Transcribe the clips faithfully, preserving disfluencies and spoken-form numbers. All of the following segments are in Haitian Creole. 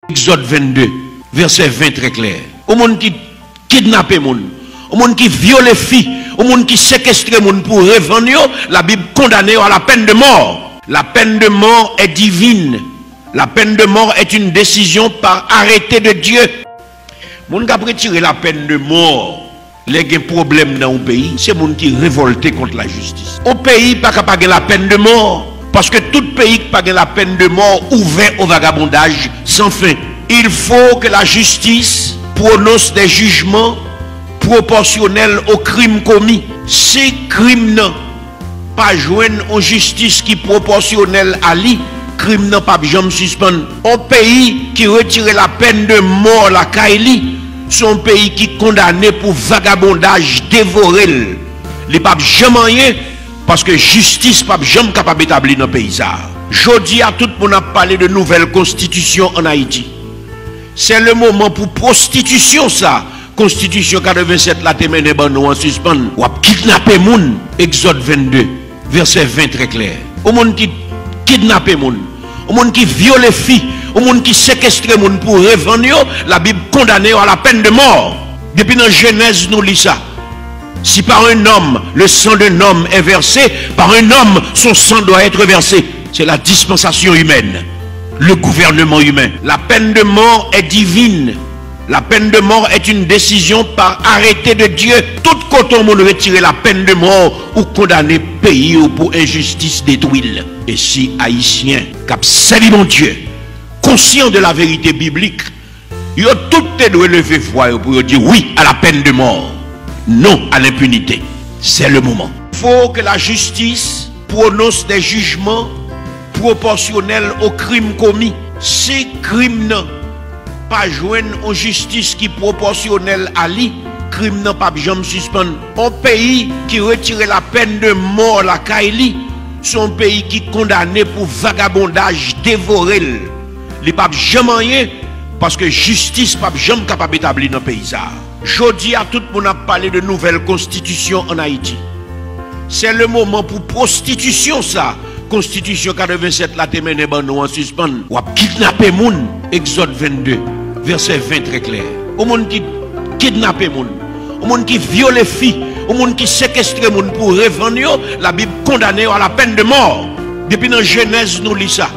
Egzòd vennde, vèsè ven trè klè. Yon moun ki kidnape moun, yon moun ki vyole fi, yon moun ki sekestre moun pou revann yo, Labib kondane yo à la peine de mort. La peine de mort est divine. La peine de mort est une décision par arrêté de Dieu. Moun k ap retire lapèn de mò lè gen pwoblèm nan yon peyi, se moun ki revòlte kont lajistis. Yon peyi pa ka pa gen lapèn de mò, paske tout peyi ki pa gen lapèn de mò ouvè au vagabondage sans fin. Il faut que la justice prononce des jugements proportionnels aux crimes commis. Si krim nan pa jwenn yon jistis ki pwopòsyonèl a li, krim nan p ap janm sispann. Yon peyi ki retire lapèn de mò lakay li, se yon peyi ki kondane pou vagabondaj devore l. Li p ap janm anyen, paske jistis p ap janm kapab etabli nan peyi sa a. Jodi a, tout moun ap pale de nouvèl konstitisyon ann Ayiti. C'est le moment pou pwostitisyon sa konstitisyon katrevennsèt la te mennen ban nou an sispann. W ap kidnape moun, Egzòd vennde, vèsè ven trè klè. Yon moun ki kidnape moun, yon moun ki vyole fi, yon moun ki sekestre moun pou revann yo, Labib kondane yo à la peine de mort. Depi nan Jenèz nou li sa. Si par un homme le sang d'un homme est versé, par un homme son sang doit être versé. C'est la dispensation humaine, le gouvernement humain. La peine de mort est divine. La peine de mort est une décision par arrêté de Dieu. Tout kote yon moun retire lapèn de mò, ou kondane peyi w pou enjistis detwi l. E si Ayisyen k ap sèvi Bondye konsyan de la verite biblik, yo tout te dwe leve vwa yo pou yo di wi à la peine de mort, non à l'impunité. C'est le moment. Faut que la justice prononce des jugements proportionnels aux crimes commis. Si krim nan pa jwenn yon jistis ki pwopòsyonèl a li, krim nan p ap janm sispann. Yon peyi ki retire lapèn de mò lakay li, se yon peyi ki kondane pou vagabondaj devore l. Li p ap janm anyen, paske jistis p ap janm kapab etabli nan peyi sa a. Jodi a, tout moun ap pale de nouvèl konstitisyon ann Ayiti. C'est le moment pou pwostitisyon sa konstitisyon katrevennsèt la te mennen ban nou an sispann. W ap kidnape moun, Egzòd vennde, vèsè ven trè klè. Yon moun ki kidnape moun, yon moun ki vyole fi, yon moun ki sekestre moun pou revann yo, Labib kondane yo à la peine de mort. Depi nan Jenèz nou li sa.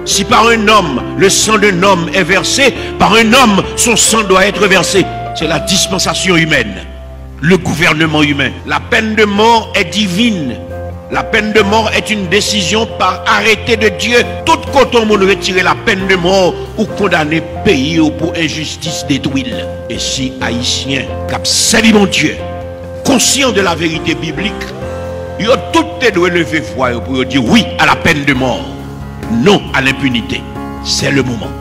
Si par un homme le sang d'un homme est versé, par un homme son sang doit être versé. C'est la dispensation humaine, le gouvernement humain. La peine de mort est divine. La peine de mort est une décision par arrêté de Dieu. Tout kote yon moun retire lapèn de mò, ou kondane peyi w pou enjistis detwi l. E si Ayisyen k ap sèvi Bondye konsyan de la verite biblik, yo tout te dwe leve vwa yo pou yo di wi à la peine de mort, non à l'impunité. C'est le moment.